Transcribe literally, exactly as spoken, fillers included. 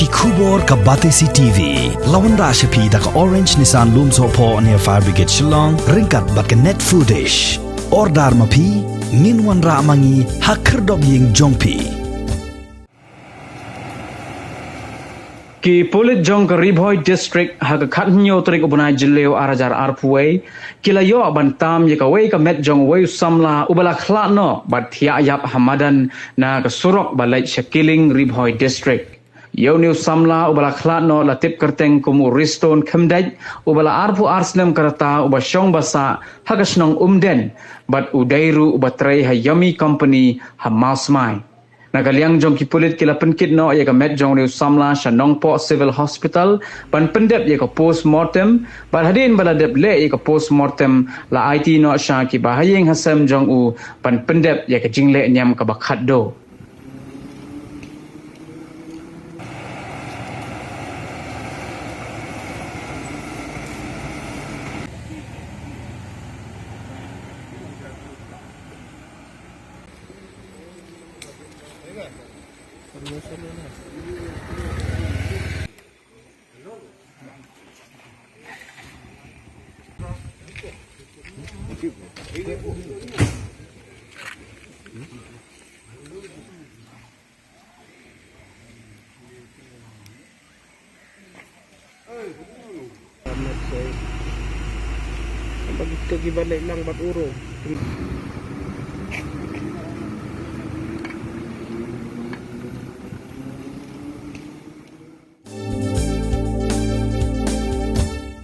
Khubor ka Batesi T V la wanrah sha phi da ka Orange Nissan Lumsohphoh near Fire Brigade Shillong ryngkat bad ka Net Foodish. Order ma phi, ngin wanrah ma ngi ha khyrdop ïing jong phi. Ki pulit jong ka Ri Bhoi District ha ka khathynñiew tarik u bnai Jylliew ar hajar arphew wei ki la ïoh ban tam ïa kawei ka met jong uwei u samla uba la khlad noh bad thiah ïap ha madan na ka surok ba leit sha Kiling, Ri Bhoi District. Ïa une u samla uba la khlad noh la tip kyrteng kum u Ristone Khymdeit, uba la arphew ar snem ka rta, uba shong ba sah ha ka shnong Umden bad u dei ruh uba trei ha Yummy Company ha Mawsmai. Na ka liang jong ki pulit ki la pynkit noh ïa ka met jong une u samla sha Nongpoh Civil Hospital ban pyndep ïa ka post mortem, bad hadien ba la dep leh ïa ka post mortem la aiti noh sha ki bahaïing hasem jong u ban pyndep ïa ka jingleh niam kaba khatduh. Bagi kita ki balik lang bat urung.